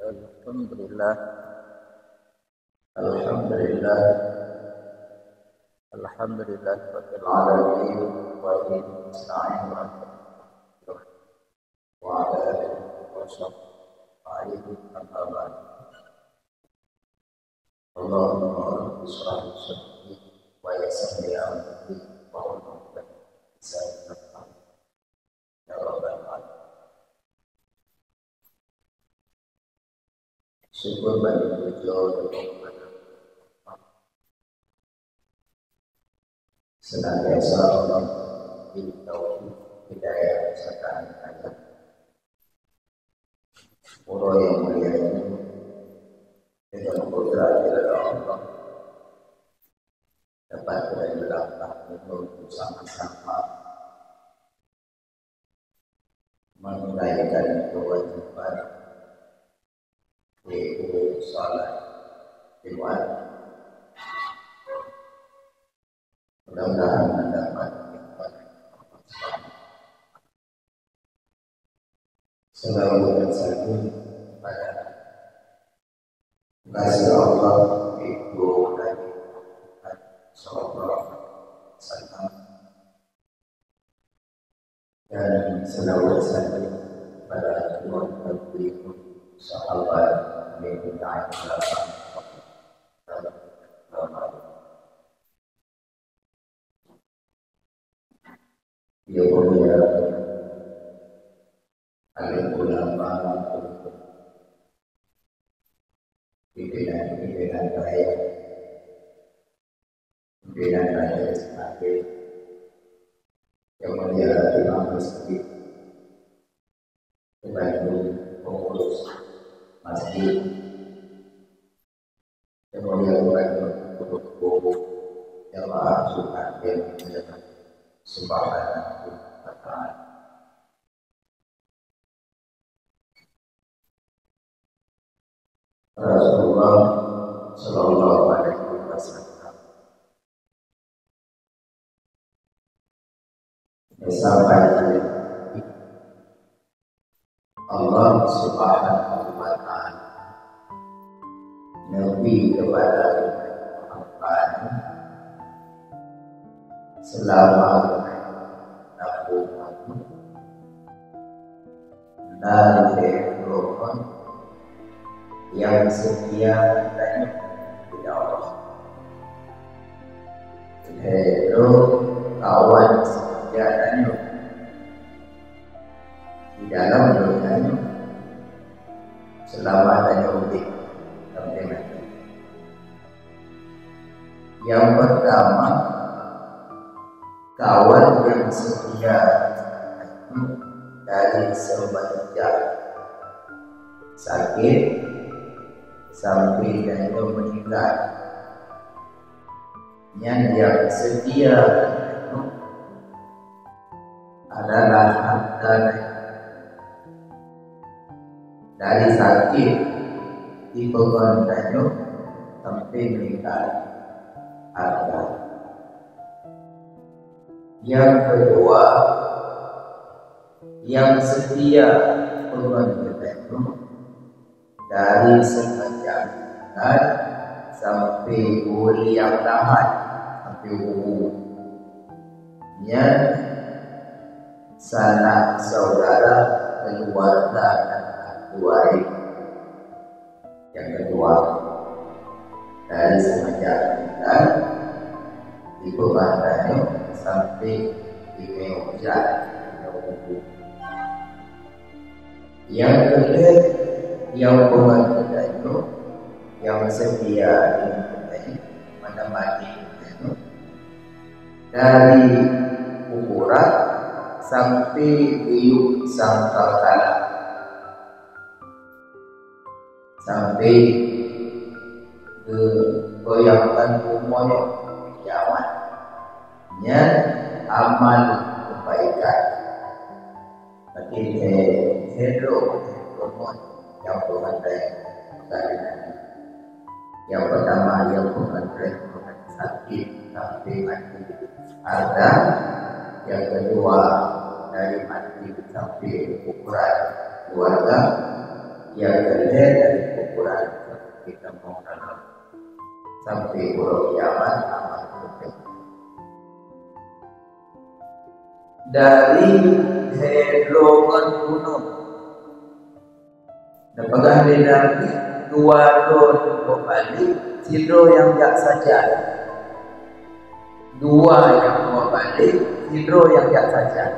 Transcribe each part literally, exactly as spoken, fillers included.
Alhamdulillah. Alhamdulillah. Alhamdulillah rabbil alamin. Wa bihi nasta'in. Wa ala alihi wa sahbihi ajma'in. Amma ba'du. Allahumma rabbi shrah li sadri wa yassir li amri wahlul 'uqdatam min lisani yafqahu qauli. Ya Rabbal Alamin. Syukur bagi puja dan hormat. Senantiasa Allah beri taufik, hidayah, serta hidayah. Uroe nyang mulia nyoe, dengan kudrat daripada Allah, dapat kita berlangkah untuk sama-sama menunaikan kewajiban yaitu salat Jumat. Mudah-mudahan mendapat nikmat. Salawat dan salam kepada kasih Allah itu dari Muhammad sallallahu alaihi wasallam. Dan selawat salam pada Tuhan dan pengikut sahabat yang dimuliakan Allah. Ya mulia alim ulama, pimpinan-pimpinan raya, pimpinan raya S K P, yang mulia imam masjid, pembantu pengurus masjid, yang mulia pembantu pengurus jamaah Jumat yang dimuliakan Allah Subhanahu wa Ta'ala. Rasulullah sallallahu alaihi wasallam disampaikan Allah Subhanahu wa Ta'ala Nabi kepada Muhammad selama enam puluh tahun. Dan lhèe droe nyang seutia tanyoe keu Allah. Lhèe droe kawan seutia tanyoe di dalam donya nyoe seulama tanyoe udép sampoe maté. Nyang peurtama, kawan nyang seutia dari seumenjak sakét sampoe tanyoe meuninggai. Nyan nyang seutia adalah hareuta dari sakét di peungon tanyoe sampoe meuninggai. Hareuta. Nyang keudua, nyang seutia peungon geutanyoe dari seumenjak that sampoe buleuen lahat sampoe umu. Nyan sanak syedara keuluwarga dan ahli waréh. Nyang keudua, dari seumenjak that di peungon tanyoe sampoe di miyueb jak nyoe umu. Nyang keulhèe, nyang peungon geutanyoe, nyang seutia deungon geutanyoe, meuneumani geutanyoe dari ukuran sampoe geuyue sangkakala, sampoe geugoyangkan bumoe nyoe kiamat. Nyan amal keubaikan. Tapi lhèe, lhèe droe, lhèe droe nyang peureulèe meukawen. Nyang peurtama, nyang peureulèe sakét sampoe maté hareuta. Nyang keudua, dari maté sampoe ukuran keuluwarga. Nyang keulhèe, dari Kita mau dalam sampai uroe kiamat amat penting. Dari hidrogen gunung. Tapeugah lé Nabi, dua droe nyang balék, sidroe nyang jak sajan. Dua nyang balék, sidroe nyang jak sajan.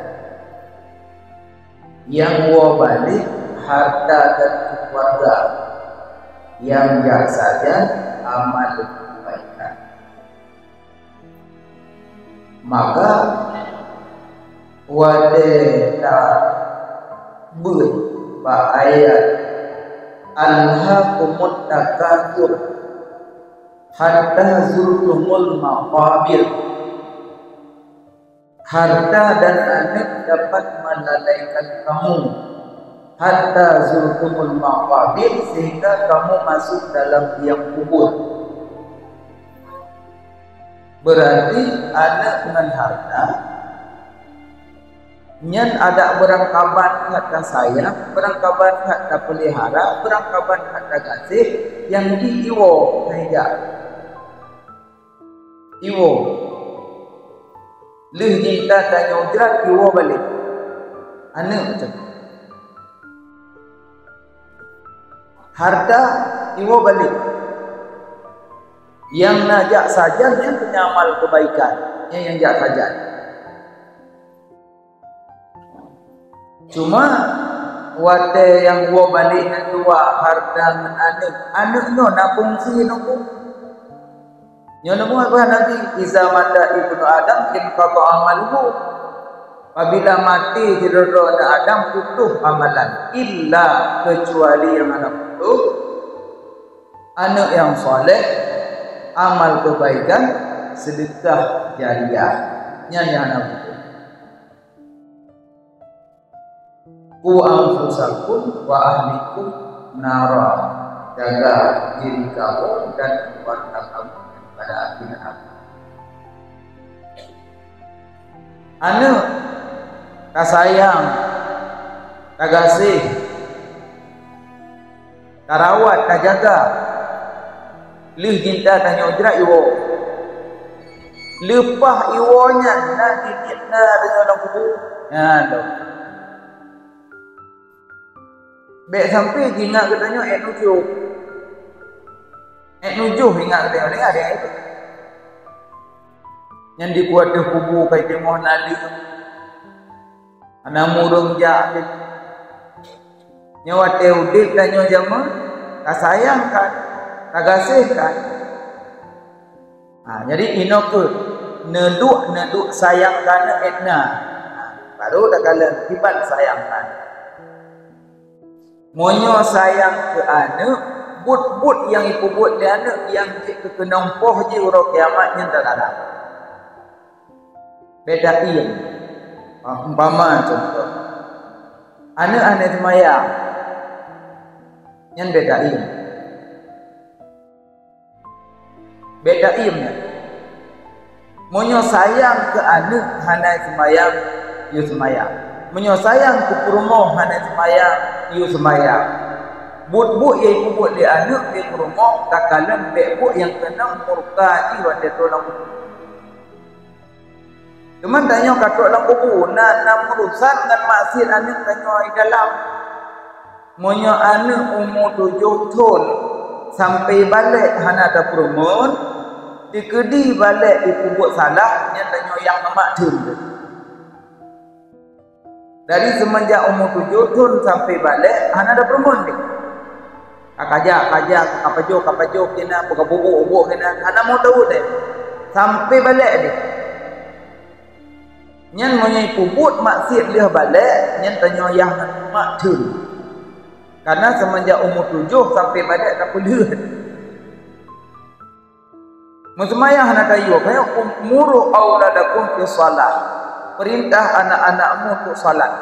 Nyang balék harta dan keluarga, nyang jak sajan amal kebaikan. Maka watée tabeuet bak ayat, "Alhaakumut takatsur hatta zurtumul maqabir." Harta dan aneuk dapat melalaikan kamu, hatta zurtumul maqabir, sehingga kamu masuk dalam liang kubur. Berarti aneuk ngon harta nyan adak beurangkaban that tasayang, beurangkaban that tapeulihara, beurangkaban that tagaséh, nyang jiwoe hai jak. Iwoe. Lheueh jih that tanyoe jrat, iwoe balék. Aneuk macam tu. Harta iwoe balék. Nyang na jak sajan nyan keuh amal kebaikan, nyan nyang jak sajan. Cuma watée nyang woe balék nyan dua, harta ngon aneuk, aneuk nyoe na fungsi nyoe. Nyoe na buet Nabi, "Iza mata ibnu Adam inqata amaluhu." Apabila maté sidroe-droe aneuk Adam, putôh amalan, illa, keucuali nyang hana putôh, aneuk nyang saleh, amal kebaikan, sedekah jariah. Nyan nyang hana putôh. "Qu anfusakum wa ahlikum nara." Jaga diri kamu dan keluarga kamu daripada api neraka. Aneuk tasayang, tagaséh, tarawat, tajaga. Lheueh jih that tanyoe jrat, iwoe. Leupah iwoe nyan, na tiep-tiep na tanyoe lam kubu. Nyan lom. Bék sampai jingat geutanyoe ék nujoh. Ék nujoh ingat geutanyoe, ingat, ingat. Nyan dikeu ateueh kubu ka jitimoh naleueng. Hana mureueng jak lé. Nyoe watée udeb tanyoe jameun, tasayang kan, tagaséh kan. Ha, jadi inoe kheueh, neuduek, neuduek sayang keu aneuk ék na. Ha, baru takalon kiban sayang keu aneuk. Meunyoe sayang keu aneuk, buet-buet nyang ipeubuet lé aneuk nyang jeuet keu keunong poh jih uroe kiamat nyan talarang. Bék taiem. Ah, umpama contoh, aneuk hana seumayang, nyan bék taiem. Bék taiem nyan. Meunyoe sayang keu aneuk hana seumayang, yue seumayang. Meunyoe sayang keu peurumoh hana seumayang, yue seumayang. Buet-buet nyang ipeubuet lé aneuk lé peurumoh, takalon bék buet nyang keunong murka jih watée troh lam kubu. Teuma tanyoe ka troh lam kubu, na, na meurusan ngon maksiet aneuk tanyoe di dalam. Meunyoe aneuk umu tujoh thon sampai balek hana tapeurumeun, dikeudi balek ipeubuet salah, nyan tanyoe yah mamak theun. Dari seumenjak umu tujoh thon sampai balek hana tapeurumeun deh. Ka kajak, kajak, ka pajoh, ka pajoh keunan, ka bubuk, bubuk keunan, hana mau tahu deh. Sampai balek deh. Nyan meunyoe ipeubuet maksiet lheueh balek, nyan tanyoe yah ngon mak theun. Karena seumenjak umu tujoh sampai balek tapeuleueh. Meuseumayang hana tayue, kayue muru auladakum fi shalah. Perintah anak-anakmu untuk salat.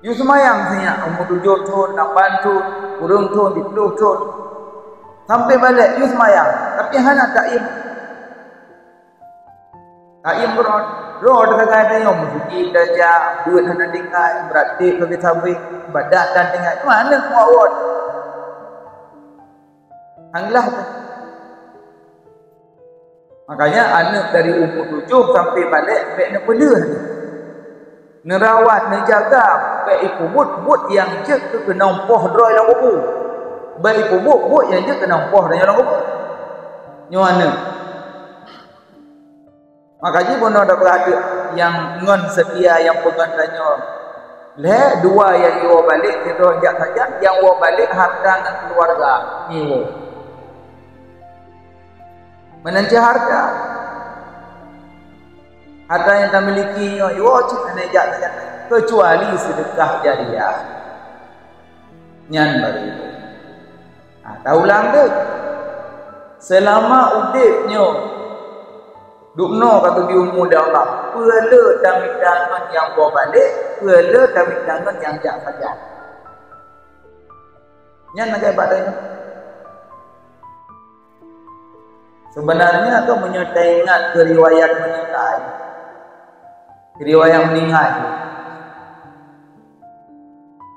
Yue seumayang sinyak, umu tujoh thon, lapan thon, kureueng thon, siplôh thon. Sampai balek, yue seumayang, tapi hana taiem. Taiem keudroe. Droe teusagai tanyoe, meusuci tajak, beuet hana tinggai, beurati lagèe sabé, ibadat dan tinggai. Mana kuat-kuat? Hang lah tu. Makanya aneuk dari umur tujoh sampai balek bèk neupeuleueh. Neurawat, neujaga, bèk ipeubuet buet nyang jeuet keu keunong poh droe lam kubu. Bèk ipeubuet buet nyang jeuet keunong poh droe lam kubu. Nyoe aneuk. Maka jih bunoe tapeugah aneuk nyang ngon seutia nyang peungon tanyoe. Lhèe dua nyang jiwoe balek, sidroe jak sajan, nyang woe balek harta ngon keuluwarga. Nyoe. Meunan cit harta. Harta nyang tamiliki nyoe, iwoe cit hana jak sajan, keucuali seudeukah jariah. Nyan baru. Ha, taulang deh. Seulama udép nyoe, dubnoe ka geubri umu lé Allah, peue le tamita ngon nyang woe balek, peue le tamita ngon nyang jak sajan. Nyan lagèe bak tanyoe. Seubeunarnya tu meunyoe taingat keu riwayat meuninggai, riwayat meuninggai.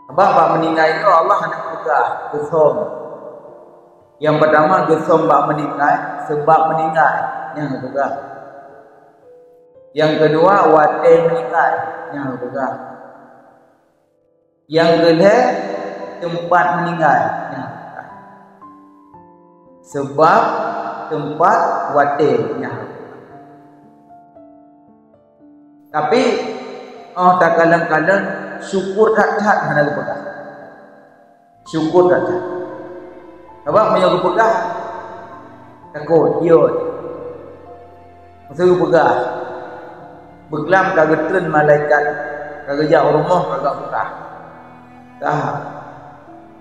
Sabab bak meuninggai tu Allah hana geupeugah geusöm. Nyang peurtama geusöm bak meuninggai, seubab meuninggai, nyan geupeugah. Nyang keudua watèe meuninggai, nyan geupeugah. Nyang keulhèe teumpat meuninggai, nyan geupeugah. Seubab, teumpat, watèe, nyan geupeugah. Tapi, oh, takalon-kalon syukur that-that hana geupeugah. Syukur that-that. Sabab meunyoe geupeugah, takot, jeuet. Masa geupeugah, beuklam ka geutreun malaikat, ka geujak u rumoh, ka geupeugah, "Kah,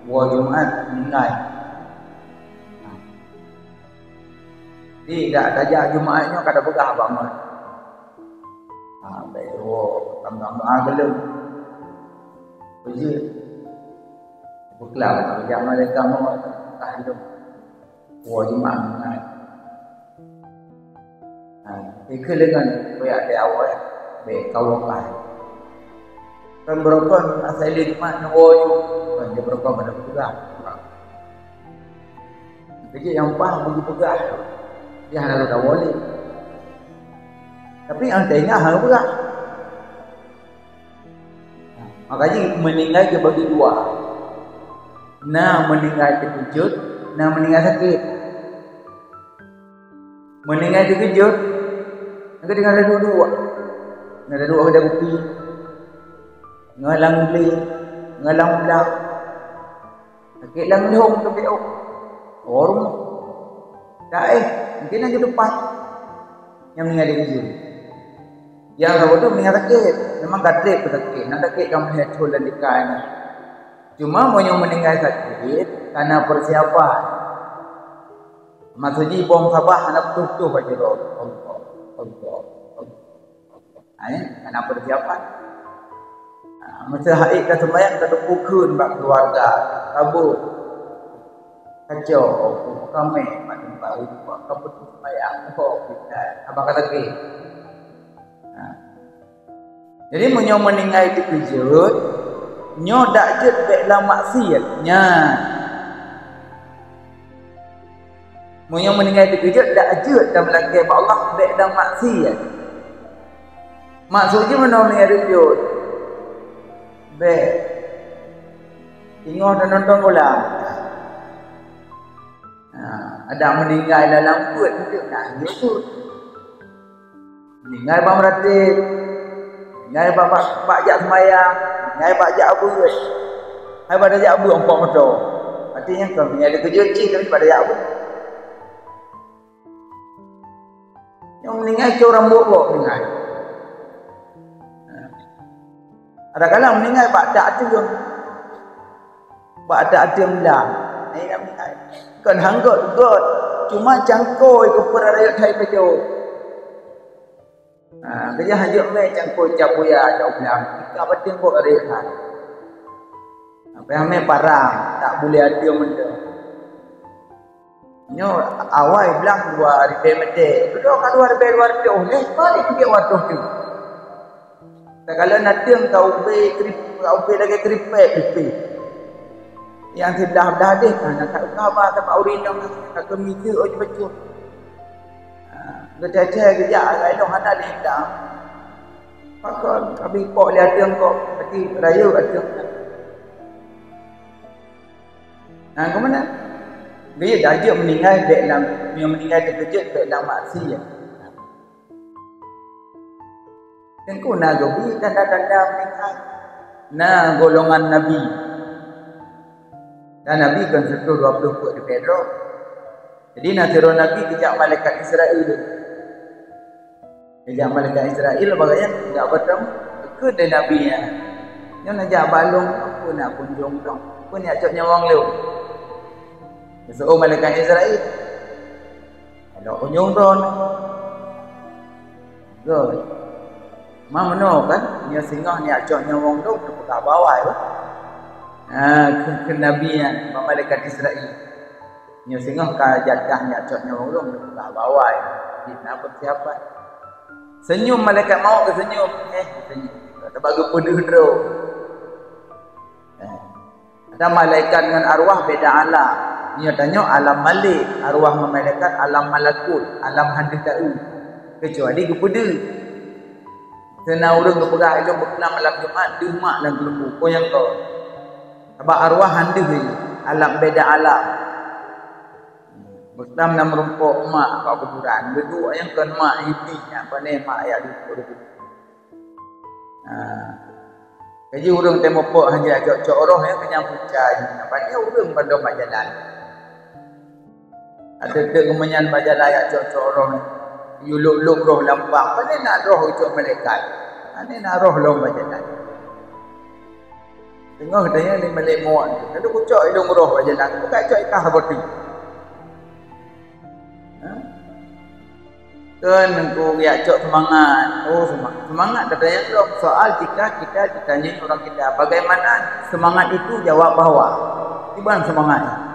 woe Jumat meuninggai." Di dak tajak Jumat nyoe ka tapeugah bak mak. Ha, bèk woe, tamong doa geuleueng. Beujeuet. Beuklam, jak malaikat meu'ah, ka lheueh. Woe Jumat ngai. Ha, ikeu leungan kuyak di awai, bèk kawoe kai. Kan beurokon asai lé Jumat nyoe woe nyoe, kan dia beurokon pada peugah. Keujiek nyang paih beugeupeugah, dia hana lôn tawoe lé. Tapi nyang teuingat hana peugah. Makajih meuninggai teubagi dua. Na meuninggai teukeujot, na meuninggai sakét. Meuninggai teukeujot, nyang keuh tinggai duek-duek. Nyang duek-duek keudè kupi. Ngon lam glé, ngon lam ulang. Sakét lam leuhong teubiet ôk. Oh, rumoh. Taéh, mungken na jeuet leupah. Nyang meuninggai di ujong. Nyang saboh tu meuninggai sakét. Memang ka trép pun sakét. Nyang sakét ka meuhé thon lam dikai nyan. Cuma meunyoe meuninggai sakét, ka na peusiapan. Maksud jih bom sabah hana putôh-putôh bak jaroe. Allah, Allah, Allah. Ha, eh, hana peusiapan. Ha, masa hai ka seumbahyang, ka teupeu kheun bak keuluwarga, kabeuet. Kacau, peukamèh bak teumpat, bak kampung seumbahyang. Oh, kita, abang kata ke. Ha. Jadi, meunyoe meuninggai teukeujot, nyoe dak jeuet bèk lam maksiat. Nyan. Meunyoe meuninggai teukeujot, dak jeuet dan meulakèe bak Allah, bèk dan maksiat. Maksud jih meunyoe meuninggai teukeujot, bèk. Teungoh tanonton bola. Ha, ada meuninggai dalam peuet, beutôi nah, jeuet. Meuninggai bak meuratéb, meuninggai bak, bak, bak jak seumayang, meuninggai bak jak beuet. Hai bak jak beuet, umpok moto. Artinya, kon meuninggai teukeujot cit, tapi bak jak beuet. Nyang meuninggai cok rambot gok meuninggai. Ada kala meuninggai bak dak ateueng. Bak dak ateueng lam. Nah, ingat meuninggai. Kon han göt-göt. Cuma cangkôi keupeue rayeuk hai pajoh. Ha, keujah hanjeuet mé cangkôi cap buya, cap ulang. Ka bateng buet rayeuk hai. Sampai hamé parang, tak bulèe ateueng mantong. Nyoe awai blang dua ribèe meter. Beudôh ka dua ribèe dua reutôh, lhèe kali tiga reutôh tu. Takalon ateueng ka ubé krip-, ka ubé lagèe kripek pipéh. Nyang siblah-blah deh, nah, na ka haba sabab ureueng inong ka keumiseue ôh bacut. Ha, geucai-cai geujak, agak inong hana lé dam. Pakon, ka bipok lé ateueng kok, tapi rayeuk ateueng. Nah, keu meunan? Geuyue dah jeuet meuninggai bèk lam, meuninggai teukeujot bèk lam maksiat. Teungku na geubi tanda-tanda meuninggai. Na golongan nabi. Dan nabi kon sireutoh dua ploh peuet leubeh droe. Jadi na sidroe nabi geujak malaikat Israel. Geujak malaikat Israel bagaih nyan, jak bak teumpat, keu nabi nyan. Nyoe neujak bak lôn, peue na kunjong dong? Peue neujak cok nyawöng lôn? Geuseuôt malaikat Israel. Ada kunjong dong. Good. Ma meunoe kan, nyoe singoh neujak cok nyawöng lôn, teupeugah bak awai bah. Ha, keu, keu nabi nyan, bak malaikat Israel. Nyoe singoh ka jatah neujak cok nyawöng lôn, teupeugah bak awai. Di na peusiapan. Senyum malaikat maut geuseunyum. Eh, senyum. Sabab geupeudeuh droe. Eh. Ada malaikat ngon arwah beda alam. Nyoe tanyoe alam malèe, arwah ngon malaikat alam malakut, alam hana teu. Keucuali geupeudeuh. Seuna ureueng geupeugah ilôn beuklam malam Jumat, deuh mak lam keuleubu, peue nyang kon. Sabab arwah hana teu, alam beda alam. Beuklam lam rumpok mak bak kuburan, geuduek nyang kon mak Iblih, nyang pané mak ayat duek. Ha. Kaji ureueng teumeupok hana cok-cok roh nyang keunyan puca jih. Apa dia ureueng bandum bak jalan? Ada dek kemenyan bak jalan jak cok-cok roh. Yue lôk-lôk roh lam pang. Pane na roh ucok malaikat. Pane na roh lom bak jalan. Teungoh tanya ni malaikat maut. Lalu kucok idong roh bak jalan. Bukan cok ikah boti. Ha? Kan engkau jak cok semangat. Oh, semangat. Semangat kata yang dong. Soal jika kita ditanyai orang kita, bagaimana semangat itu, jawab bahwa. Iban semangat.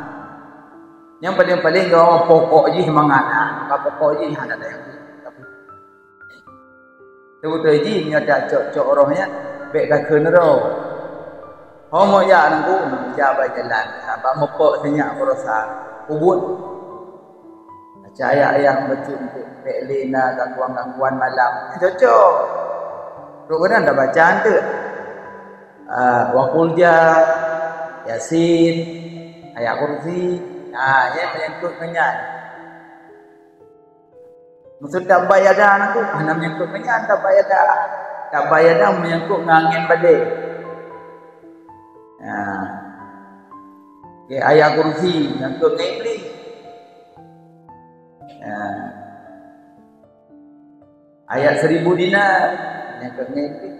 Yang paling-paling jawab pokok jih semangat. Ha, maka pokok jih hana ada yang. Tapi Teubeutôi jih nyoe tacok-cok roh nyan, bèk takheun roh. Ho meuh jak nangku, jak bak jalan, bak meupok sinyak baroesa, ubun. Baca ayat-ayat bacut, bèk lé na gangguan-gangguan malam. Cocok. Trok keunan tabaca eunteuk. Ah, Wa Qul Ja, Yasin, Ayat Kursi. Ah, nyan menyangkut ngon nyan. Maksud tabbat yada nangku, hana menyangkut ngon nyan tabbat yada. Tabbat yada menyangkut ngon angén badé. Ha. Okey, Ayat Kursi menyangkut ngon Iblih. Ha. Ayat seribu dinar menyangkut ngon Iblih.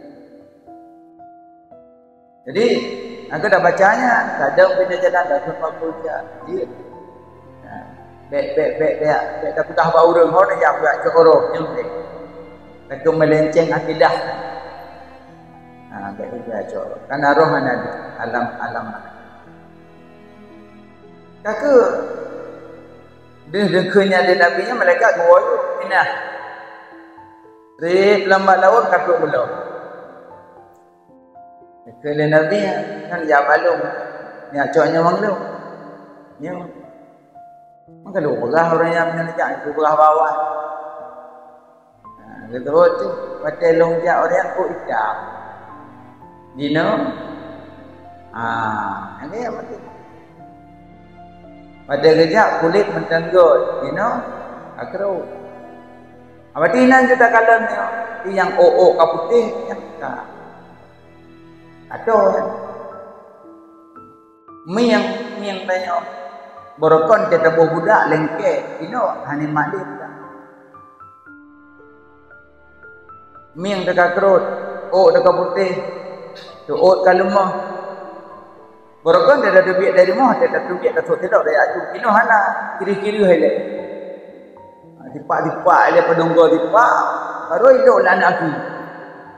Jadi, aku dah bacanya, kadang punya jalan dah sempat puncak. Dia, ha, bèk, bèk, bèk, bèk, bèk dah peugah bak ureueng, ho dah jak buat cok roh, nyan bèk. Takut melenceng akidah. Ha, bèk dah buat cok roh. Karena roh mana ada, alam, alam mana. Takut. Deuh, deuh kheun nyan lé Nabi nyan, malaikat geuwoe, pinah. Trép lam bak laôt, ka trok beulom. Kheun lé Nabi nyan, nyan jak bak lôn, nyak cok nyawöng lôn. Nyoe. Maka lôn peugah ureueng nyan, nyan jak, lôn peugah bak awai. Ha, geuteuôt tu, watèe lôn jak ureueng nyan, ôk itam. Jinoe, ha, nyan dia mati. Watèe geujak, kulét mantong göt. Jinoe, ka krôk. Berarti inan cit takalon nyoe, nyang ôk-ôk ka putéh, nyan ka. Ka toh, ya. Mieng, mieng tanyoe. Barokon teutabôh budak lengket, inoe hana mat lé budak. Mieng teuka krot, ôk teuka putéh, teuôt ka leumoh. Barokon teuka teubiet dari rumoh, teuka teubiet ka sôk teudob dari aju. Inoe hana, kiri-kiri hai lé. Tipak-tipak lé padum goe tipak, baru ilok lam aneuk gaki.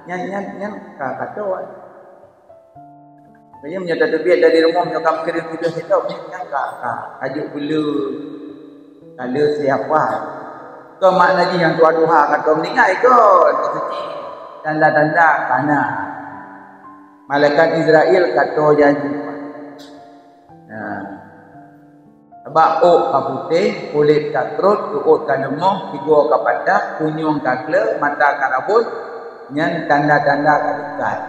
Nyan, nyan, nyan ka, ka toh. Meunyoe tateubiet dari rumoh, meunyoe ka meukirim-kirim sidroe, nyan ka, ka, ka jeuet beu le, ka le siapa. Kon makna jih nyang tuha-tuha ka tom meuninggai kon, ka suci. Tanda-tanda ka na. Malaikat Izrail ka toe janji. Nah. Sabab ôk ka putéh, kulét ka krot, reuôt ka leumoh, tigoe ka patah, punyueng ka kleu, mata ka rabot, nyan tanda-tanda ka dekat.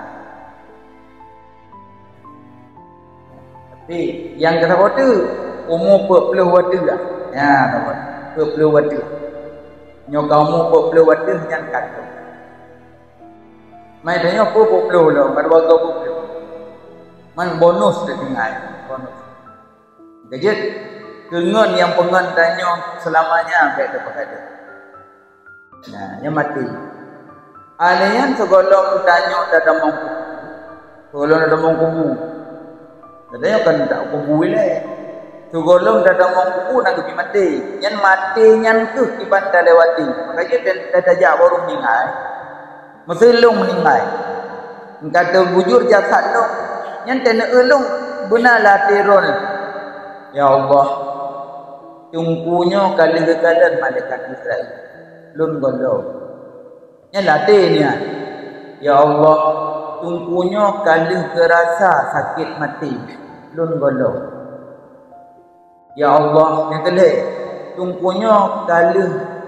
Tapi nyang ka saboh teuk, umu peuet ploh watèe lah. Ya, saboh. Peuet ploh watèe. Nyoe ka umu peuet ploh watèe nyan ka. Mai tanyoe peuet ploh lom, baru dua ploh. Man bonus teutinggai, bonus. Keujeuet, keu ngon nyang peungon tanyoe seulamanya bèk teupeugah. Nah, nyan maté. Alèh nyan sigohlom tanyoe tatamong kubu. Sigohlom tatamong kubu. Tanyoe kan tak kubu ilèe. Sigohlom tatamong kubu na geubri maté. Nyan maté nyan keuh kiban talewati. Makajih dan tajak baru meuninggai. Meusé lôn meuninggai. Ka teubujur jasad lôn. Nyan teuneuk lôn beuna lam até droeneuh. Ya Allah, teungku nyoe ka lheueh geukalon malaikat Israel. Lôn gohlom. Nyan lam até nyan. Ya Allah, teungku nyoe ka lheueh geurasa sakét maté. Lôn gohlom. Ya Allah, nyang keu lhèe, teungku nyoe ka lheueh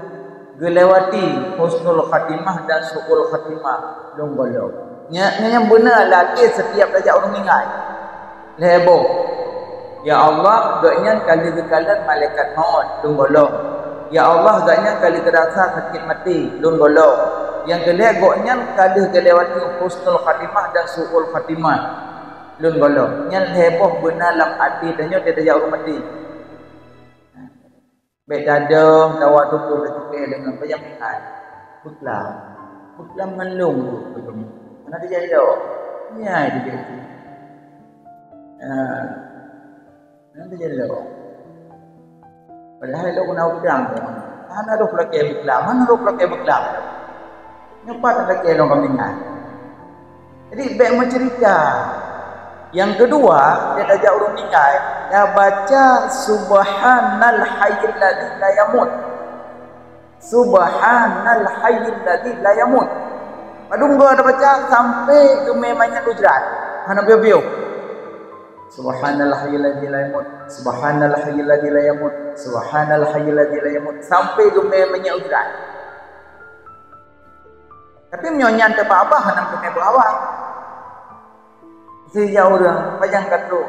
geulewati husnul khatimah dan su'ul khatimah, lôn gohlom. Nyan, nyan beuna lam até setiap tajak ureueng meuninggai. Lhèe boh. Ya Allah, gobnyan ka lheueh geukalon malaikat maut, lôn gohlom. Ya Allah, gobnyan ka lheueh geurasa sakét maté, lôn gohlom. Nyang keu lhèe, gobnyan ka lheueh geulewati husnul khatimah dan su'ul khatimah, lôn gohlom. Nyan lhèe boh beuna lam até tanyoe tajak ureueng maté. Bèk tadong tawa tutoe teucukée deungon panyang meuhat. Beuklam. Beuklam ngon lôn duek beuteumé. Hana teujalok. Nyan ai teujalok. Ha. Hana teujalok. Padahai lôn na utang. Hana rôh lakée beuklam. Hana rôh lakée beuklam. Nyoe pat lakée lôn ka meuingat. Jadi, bèk meucerita. Nyang keudua, bèk tajak ureueng meuninggai, tabaca, "Subhanal hayyil ladzi la yamut." "Subhanal hayyil ladzi la yamut." Padum goe tabaca sampai geumé manyét u jrat. Hana piôh-piôh. "Subhanal hayyil ladzi la yamut. Subhanal hayyil ladzi la yamut. Subhanal hayyil ladzi la yamut." Sampai geumé manyét u jrat. Tapi meunyoe nyan teubah-bah, hana meuteumé beuh awai. Sijak ureueng, pajan ka trok,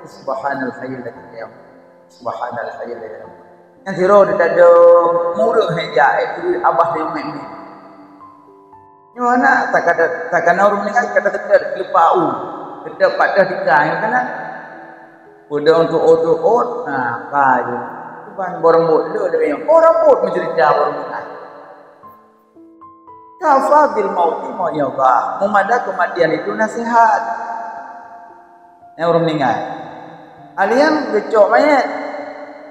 "Subhanal hayyil ladzi la yamut. Subhanal hayyil ladzi la yamut." Nyan sidroe teuh tadong, mureueng hai jak, eh, turi abah lé umet nyan. Nyoe na, takada, takana ureueng meuninggai, kada teutet, leupah u. Teutet padah tika, nyoe kana. Peudong tuôt-tuôt, na, ka jeuet. Tuban boh rambot le, le, boh rambot meucerita boh rambot. Kafa bil mauti mau'izah. Meumada keumatian itu nasihat. Nyang ureueng meuninggai. Alèh nyan geucok manyét.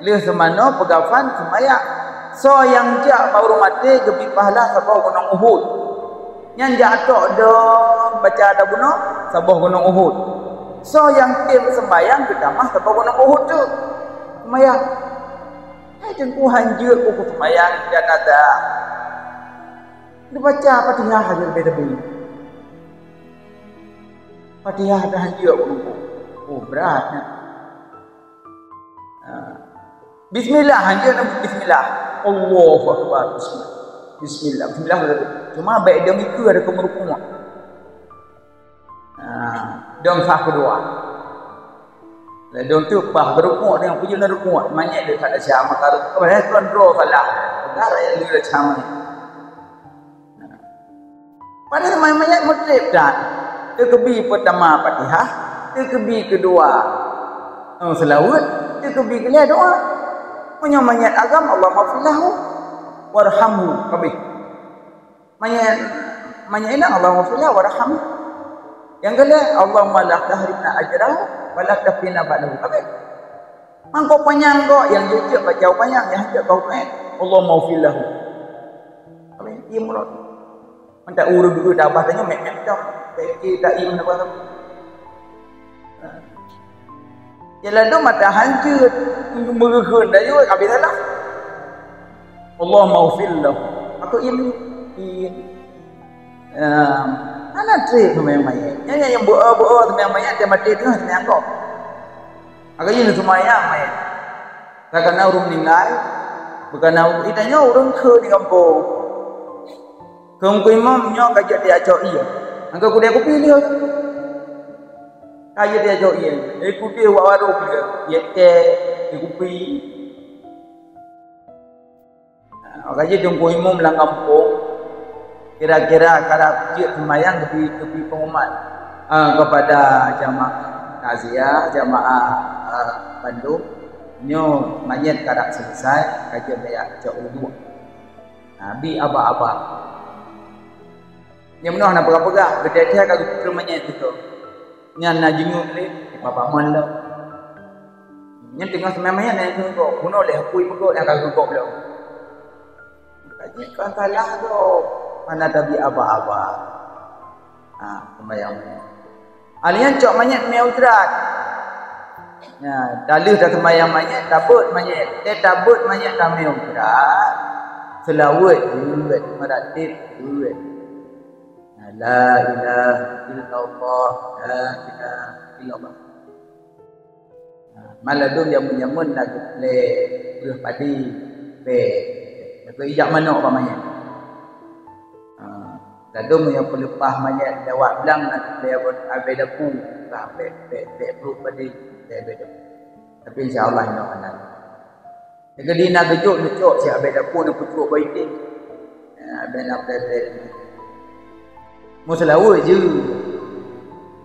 Lheueh seumanoe peugafan seumayang. Soe nyang jak bak ureueng maté geubri pahala saboh gunong Uhud. Nyan jak tok dong baca ata bunoe saboh gunong Uhud. Soe nyang tem seumayang geutamah saboh gunong Uhud tu. Seumayang. Hai teungku hanjeuet buku seumayang janazah. Neubaca Fatihah aja leubeh-leubeh. Fatihah dah hanjeuet buku. Oh, berat nyan. Ha. Bismillah, hanjeuet na bismillah. Allahu Akbar. Bismillah. Bismillah. Bismillah. Cuma bèk dong ikeu ada keu meurukuk. Ha, dong saf keudua. Lé dong tu paih geurukuk, dong peujeuet na rukuk. Manyét deuh that desya maka rukuk. Eh, tuan droe salah. Peugah rakyat lé desya manyét. Padahai manyét meutrép that. Teukeubi peutama Fatihah, teukeubi keudua, eh, seulaweuet, teukeubi keulhèe doa. Meunyoe manyét agam, Allahumma fir lahu warhamhu. Habéh. Manyét, manyét inong, Allahumma fir lahu warhamhu. Nyang keulhèe, Allahumma la tahrimna ajrahu wa la taftinna ba'dahu. Habéh. Mangkok panyang kok, nyang jeuet baca panyang, nyang hanjeuet kau panyang. Allahumma fir lahu. Habéh, iya mulod. Mantap ureueng geue tabah tanyoe mek-mek cok. Bèk kita im na bang. Jalan tu mata hancur, meureuheun dayuh, habis salah. Allahumma ghfir lahu. Aku ini, ini. Em, hana treb seumayang manyét. Nyan nyang beu-o-beu-o seumayang manyét, dia maté teungoh seumayang gob. Maka jih seumayang manyét. Takana ureuëng meninggai, bukana ureuëng, itanyoe ureuëng kheun di gampông. Kheun keu imum nyoe ka jeuet dia cok ié. Angka kudée kupi lheueh. Ka jeuet dia cok ié. Eh, kudée wak warong lheueh. Ié teh, ié kupi. Maka jih teungku imum lam gampông, kira-kira karab jeuet seumayang geubri, geubri pengumuman, ah, kepada jamaah takziah, jamaah, ah, bandum, nyoe manyét karab selesai, ka jeuet bak cok uduk. Nah, bi abah-abah. Nyang meunoh na peugah-peugah, geutek-tek ka geupeutrön manyét sigoe. Nyan na jingeuet lé, di babah mon lom. Nyan teungoh seumai manyét na jingeuet gob. Bunoe lé apui meugot nyang ka geugok lom. Kaji ka salah gob. Hana tabi abah-abah. Ha, sembahyang manyét. Alian cok manyét mé u jrat. Ya, taleuh ta sembahyang manyét, tabeuet manyét. Eh, tabeuet manyét tamé u jrat. Seulaweuet jeuet, meuratéb jeuet. La ilaha illallah, la ilaha illallah. Ha, maladum jameun-jameun na geuplè breueh padé, bèe. Tapi ijak manok bak manyét. Ha, ladum nyang peuleupah manyét lewat blang na geuplè abèe dapu, bèe, bèe, bèe breueh padé, bèe, bèe dapu. Tapi insya Allah nyoe hana. Nyang keudina geujok neucok siat abèe dapu neupeucok bak iték. Ya, abèe na plè-plè. Meuseulaweuet jeuet.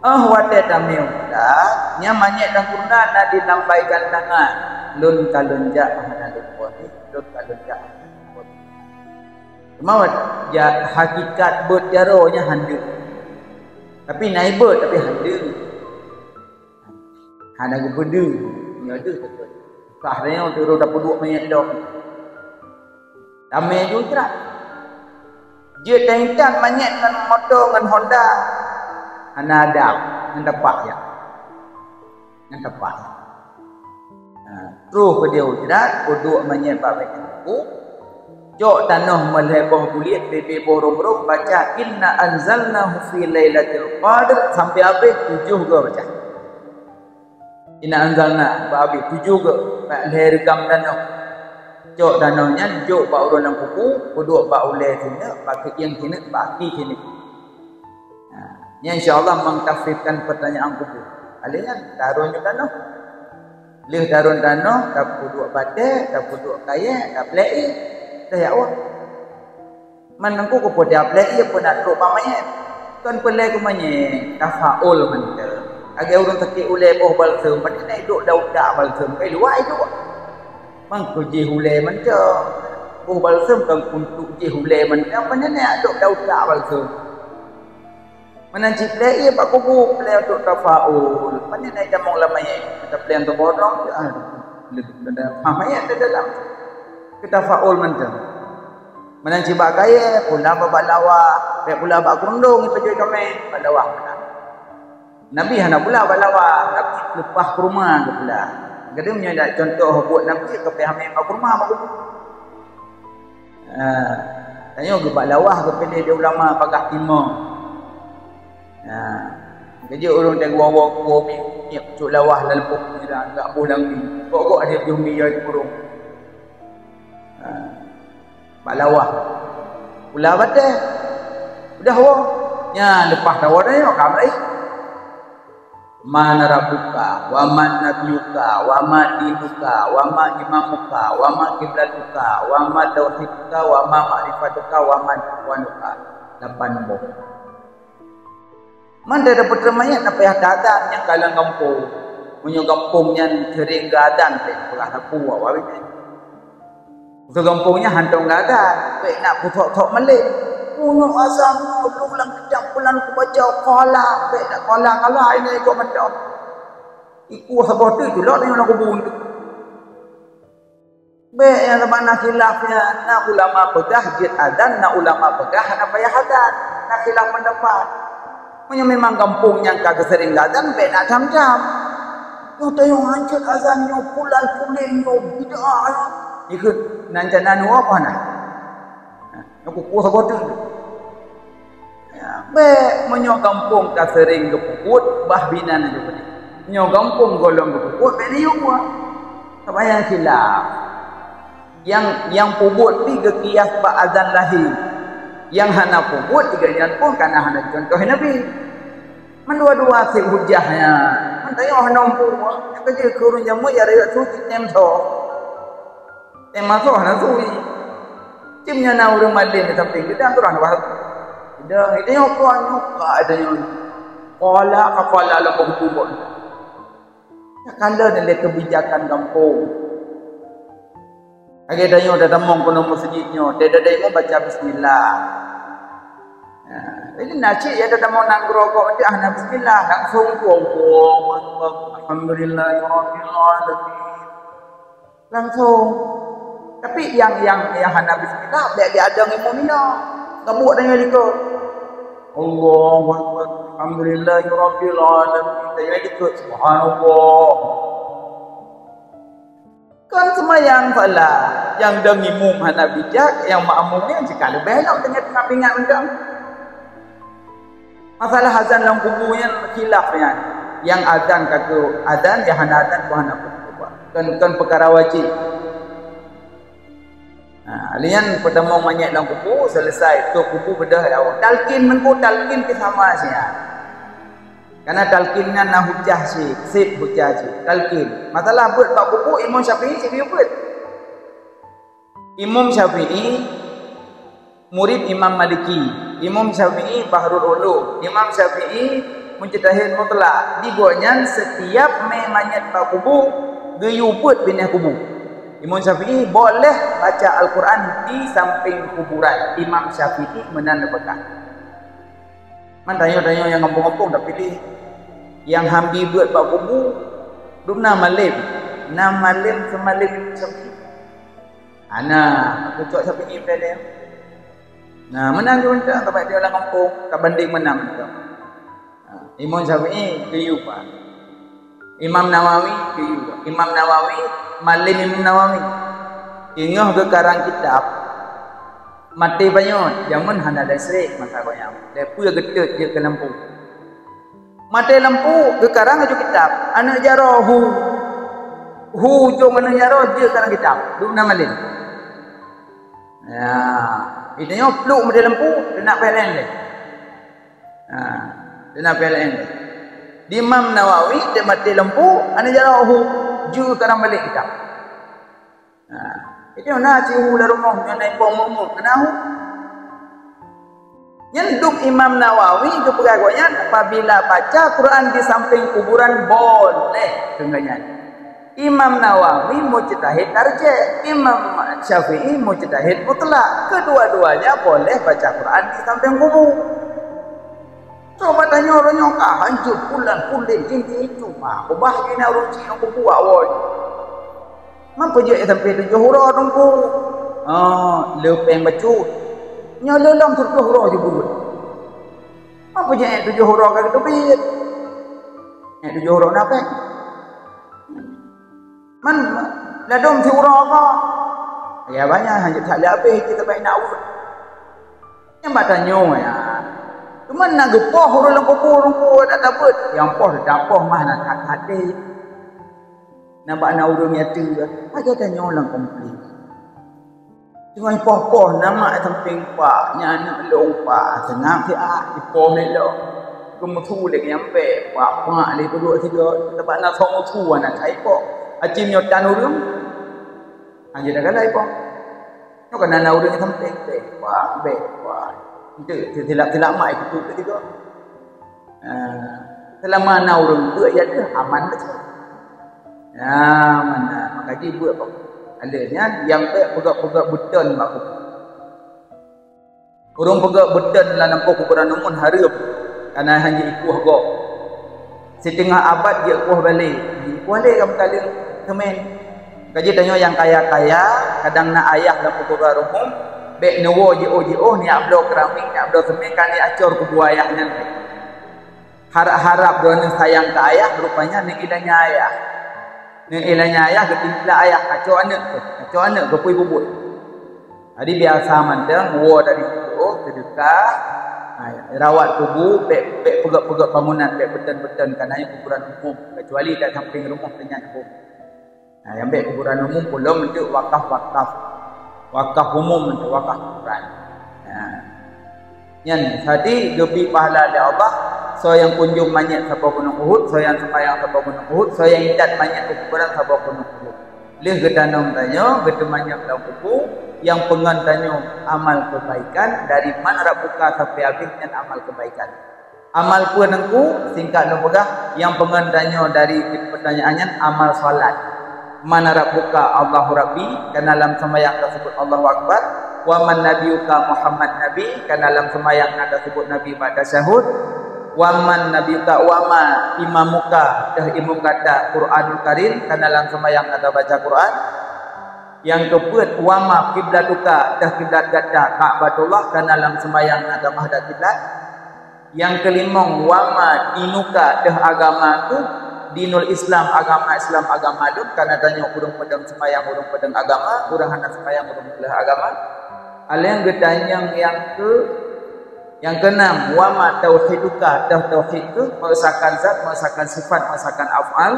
Oh watèe tamé u jrat, nyan manyét dan kurna na dilambaikan tangan. Lôn ka lôn jak hana lôn po, lôn ka lôn jak hana lôn po. Teuma ja-, hakikat beuet jaroe nyan han deuh. Tapi na beuet, tapi han deuh. Hana geupeudeuh, nyoe deuh teupeu. Kah nyoe teurôh tapeuduek manyét lom. Tamé ju jrat. Jeuet dan intat manyét ngon moto ngon Honda. Hana adab, ngon tapak jak. Ngon tapak jak. Ha, troh keudéh u jrat, peuduek manyét bak bèe teungku. Cok tanoh meulhèe boh buliet, bèe-bèe boh rôm-rôm, baca, "Inna anzalnahu fi lailatul qadr," sampai habéh tujoh goe baca. "Inna anzalna," bak habéh tujoh goe, bak lhèe reugam tanoh. Cok tanoh nyan jok bak ureueng lam kubu, peuduek bak ulèe sineuk, bak keuieng sineuk, bak aki sineuk. Ha, nyan insya Allah mengkafifkan pertanyaan kubur. Alèh nyan, tarôn ju tanoh. Lheueh tarôn tanoh, tapeuduek batèe, tapeuduek kayèe, taplè ié, tayue. Man teungku keupeue taplè ié, peue na trok bak manyét? Kon peulè keu manyét, tafaul mantong. Lagèe ureueng sakét ulèe boh balsem, padahai na iduek daun tak balsem, kai luwa iduek. Man keu jih ulèe mantong. Boh balsem kon untuk jih ulèe mantong, padahai na iduek daun tak balsem. Meunan cit plè ié bak kubu, plè untuk tafaul. Pane na itamong lam manyét, taplè teuborong, ah, leubeh pada pah manyét di dalam. Keu tafaul mantong. Meunan cit bak kayèe, pula bak lawa, bèk pula bak keurundong ipajoh tamé, bak lawa meunan. Nabi hana pula bak lawa, Nabi leupah kurma geupula. Gadeuh meunyoe dak contoh buet Nabi, ka payah mé bak kurma bak kubu. Ha, tanyoe geuh bak lawah geupiléh lé ulama bagaih timong. Ha, geujok ureueng teuguwoe-woe kuwoe miet, miet cok lawah lam leupah nira, gak boh lam mi. Gok-gok ada jih mi jai kurong. Ha, bak lawah. Pula batèe. Udah woe. Nya leupah tawoe tanyoe ka meuréh. Man rabbuka, wa man nabiyuka, wa ma dinuka, wa ma imamuka, wa ma kiblatuka, wa ma tauhiduka, wa ma ma'rifatuka, wa man ikhwanuka. Lapan boh. Man dara peutrön manyét na payah that-that nyang ka lam gampông. Meunyoe gampông nyan seuring geuazan, bèk peugah sapeue awak. Ureueng gampông nyan hantom gata, bèk na peusok-sok maleng. Meunyoe azan nyoe lôn lam kitab pulan kubaca qala, bèk na qala-qala, ini ikot mantong. Ikot saboh teuk tulok nyoe lam kubu tu. Bèk nyang teuma na khilaf nyan, na ulama peugah jeuet azan, na ulama peugah hana payah azan. Na khilaf pendapat. Meunyoe memang gampông nyang ka geuseuring geuazan, bèk na cam-cam. Nyoe tayong hancet azan nyoe, pulan puléng nyoe, bid'ah nyoe. Ikheun nan cak nanu apa na? Nyoe kukuh saboh teuk. Ya, Bèk, meunyoe gampông ka seuring geupeubuet, bah binan laju keudéh. Meunyoe gampông gohlom geupeubuet, bèk neuyue buet. Sabayang khilaf. Nyang, nyang peubuet pih geukias bak azan lahé. Nyang hana peubuet, gobnyan pun kana hana contoh Nabi. Mandua-dua seb hujah nyan. Mantong hana peubuet. Nyang keujeuet keu ureueng jameun, ya rakyat suci tem soe. Tem masoh hana sui. Cim nyan na ureueng malem di sampéng geudang, tu hana bahas. Geudang, itu nyoe kon, nyoe ka, itu nyoe. Qala, qala lam buku. Takalon lé keubijakan gampông. Lagèe tanyoe tatamong keunoe meuseujid nyoe, teudeudek nyoe baca bismillah. Nah, jadi na cit ya tatamong nanggroe kok, hana bismillah, langsung tu, Allahu Akbar, alhamdulillahirabbil alamin. Langsung. Tapi nyang, nyang, nyang hana bismillah, bèk, bèk adong imum inoe. Gabuek tanyoe likot. Allahu Akbar. Alhamdulillahirabbil alamin. Tanyoe likot. Subhanallah. Kon seumayang salah. Nyang dong imum hana bijak, nyang makmum nyan cit ka leubeh lom teungoh teuingat mantong. Masalah azan lam kubu nyan khilaf nyan. Nyang azan ka keu azan, nyang hana azan pun hana peue. Kon, kon peukara wajéb. Ha, lheueh nyan peutamong manyét lam kubu, selesai, tutup kubu, beudôh, ya Allah. Talkin, meungko talkin pih sama siat. Karena talkin nyan na hujah cit, seb hujah cit. Talkin. Masalah beuet bak kubu, Imam Syafi'i cit geuyue beuet. Imam Syafi'i murid Imam Maliki. Imam Syafi'i Bahrul Ulum. Imam Syafi'i mujtahid mutlak. Di gobnyan setiap mé manyét bak kubu, geuyue beuet binéh kubu. Imam Syafi'i boleh baca Al-Quran di sampéng kuburan. Imam Syafi'i meunan neupeugah. Man tanyoe-tanyoe nyang gampông-gampông tapiléh. Nyang han bi beuet bak kubu, dum na malem. Na malem seumalem Imam Syafi'i. Hana, meucok Syafi'i peureulèe. Nah, meunan jih mantong, tabandéng lam gampông, tabandéng meunan mantong. Ha, Imam Syafi'i geuyue pat. Imam Nawawi geuyue pat. Imam Nawawi, malem Imam Nawawi. Teungoh geukarang kitab, maté panyöt, jameun hana listrik masa gobnyan. Lheuh peue geutot jeuet keu lampu. Maté lampu, geukarang laju kitab. Aneuk jaroe hu. Hu ujong aneuk jaroe jeuet karang kitab. Dum na malem. Ya, itu nyoe pluek maté lampu, teunak P L N deh. Ha, teunak P L N deh. Di Imam Nawawi, dek maté lampu, aneuk jaroe hu, jeuet karang balek kitab. Nah, itu na cit hu lam rumoh, nyoe na ipo muet-muet, keunan hu. Nyan dum Imam Nawawi geupeugah gobnyan, apabila baca Quran di sampéng kuburan boleh, keu gobnyan. Imam Nawawi mujtahid tarjih, Imam Syafi'i mujtahid mutlak. Kedua-duanya boleh baca Quran di sampéng kubu. Coba tanyoe uroe nyoe ka hanjeuet bulan, puléh, jinti itu, ma, ubah jih na ureueng cit nyang peubuet, woi. Man peujeuet sampai tujoh uroe teungku. Ah, le péng bacut. Nyoe le lom tujoh uroe jih buet. Man peujeuet tujoh uroe ka geuteubiet. Nyang tujoh uroe na péng. Man ladom siuroe ko. Ya banyak hanjeuet that le habéh cit sampai nak ureueng. Nyang bak tanyoe, ya. Cuma na geupoh ureueng lam kubu, ureueng kubu dak tabeuet. Nyang poh dak poh mah na that até. Na bak na ureueng nyang teu. Aja tanyoe lam komplek. Cuma poh-poh na mak sampéng pak, nyan aneuk lôn pak, seungab siat, ipoh lé lom. Geumeusu lé nyang bèk, pak-pak lé peuduek sigoe, teuma na soe meusu aneuk that ipoh. Aci nyoe tan ureueng. Hanjeuet dak galak ipoh. Nyoe kan na ureueng nyang sampéng, bèk, wah, bèk, wah. Ente, silap-silap mak ikut tu tiga. Ah, selama na ureueng beuet ya deuh, aman bacut. Ya, mana? Maka jih beuet apa? Ada nyan, nyang bèk peugah-peugah beutôn bak kubu. Ureueng peugah beutôn lam lampôh kuburan umum hareuem, kana hana jikueh gob. Siteungoh abad jikueh balek, jikueh lé ka meutaleueng seumén. Kaji tanyoe nyang kaya-kaya, kadang na ayah lam kuburan umum, bèk neuwoe jiôh-jiôh, neujak bloe keuramik, neujak bloe seumén, ka neuacor kubu ayah nyan. Harab-harab droeneuh sayang keu ayah, rupanya neuilanya ayah. Neuilanya ayah, geutimpeulak ayah, kacok aneuk keuh, kacok aneuk keuh, peue bubuet. Jadi biasa mantong woe dari jih, seudeukah, Ha, rawat kubu, bèk, bèk peugöt-peugöt bangunan, bèk beuton-beuton, kareuna nyan kuburan umum, kecuali dak sampéng rumoh teuh nyan hom. Ha, nyang bèk kuburan umum, ulôn meunyoe wakaf-wakaf. Wakaf umum meunyoe wakaf kuburan. Ha. Nyan, jadi geubri pahala lé Allah, soe nyang kunjong manyét saboh gunong Uhud, soe nyang seumayang saboh gunong Uhud, soe nyang intat manyét u kuburan saboh gunong Uhud. Lheueh geutanom tanyoe, geuteumanyét lam kubu, nyang peungon tanyoe amal keubaikan dari man rabbuka sampai habéh nyan amal keubaikan. Amal peue Teungku? Singkat lôn peugah, nyang peungon tanyoe dari peutanyaan nyan amal salat. Man rabbuka? Allahu Rabbi, kareuna lam seumayang taseubut Allahu Akbar. Wa man nabiyuka? Muhammad Nabi, kareuna lam seumayang na taseubut Nabi bak tasyahud. Wa man nabiyuka? Wa ma imamuka? Teuh imum gata? Quranul Karim, kareuna lam seumayang na tabaca Quran. Nyang keupeuet, wa ma kiblatuka? Teuh kiblat gata? Ka'batullah, kareuna lam seumayang na tamahadap kiblat. Nyang keulimong, wa ma dinuka? Teuh agama teuh? Dinul Islam, agama Islam, agama lôn, kareuna tanyoe ureuëng peudong seumayang, ureuëng peudong agama, ureuëng hana seumayang, ureuëng peuleueh agama. Alèh geutanyong nyang keu, nyang keunam, wa ma tauhiduka? Teuh tauhid teuh? Mengesahkan zat, mengesahkan sifat, mengesahkan af'al.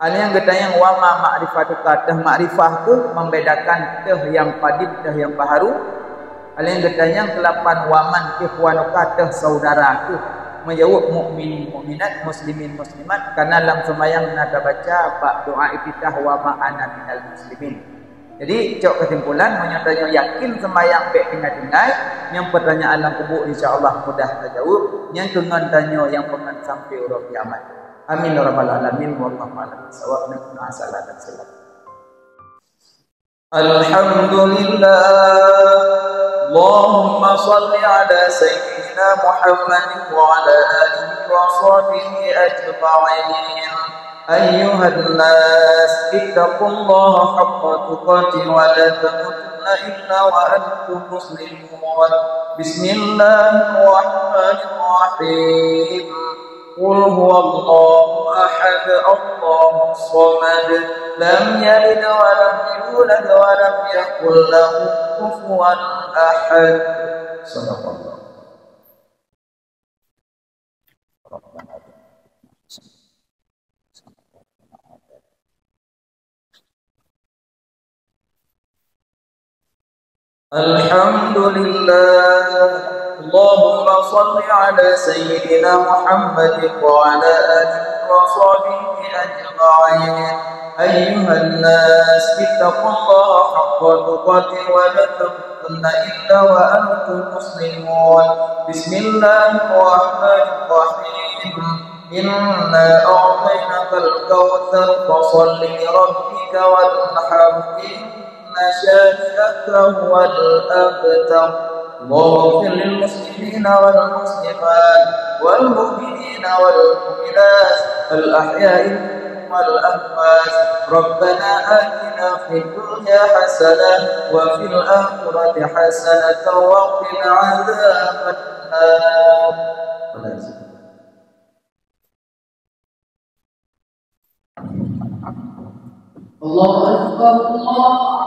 Alèh geutanyong, wa ma ma'rifatuka? Teuh makrifah teuh? Membedakan teuh nyang padum, teuh nyang baharu. Alèh geutanyong keulapan, wa man ikhwanuka? Teuh saudara teuh? Meujaweueb, mukminin mukminat, muslimin muslimat, kareuna lam seumayang na tabaca bak doa iftitah, wa ma ana minal muslimin. Jadi, cok keusimpulan, meunyoe tanyoe yakin seumayang bèk tinggai-tinggai, nyan peutanyaan lam kubu insya Allah mudah tajaweueb, nyan keu ngon tanyoe nyang peungon sampoe uroe kiamat. Amin ya rabbal alamin. Wallahu a'lam bishawab. Assalamualaikum. Alhamdulillah. Allahumma shalli ala sayyidina Muhammad wa ala alihi wa sahbihi ajma'in. Ayyuhan nas, ittaqullaha haqqa tuqatih wa la tamutunna illa wa antum muslimun. Bismillahirrahmanirrahim. Qul huwallahu ahad, Allahus samad, lam yalid wa lam yulad wa lam yakul lahu kufuwan ahad. Sadaqallah. Alhamdulillah. Allahumma shalli ala sayyidina Muhammadin wa ala alihi wa sahbihi ajma'in. Ayyuhan nas, ittaqullaha haqqa tuqatih wa la tamutunna illa wa antum muslimun. Bismillahirrahmanirrahim. Inna a'tainakal kautsar, fasalli li rabbika wanhar, inna syani'aka huwal abtar. Allahumma ighfir lil muslimina wal muslimat, wal mu'minina wal mu'minat, al ahya'i minhum wal amwat. Rabbana atina fid dunya hasanah, wa fil akhirati hasanah, wa qina adzabannar. Allahu Akbar, Allahu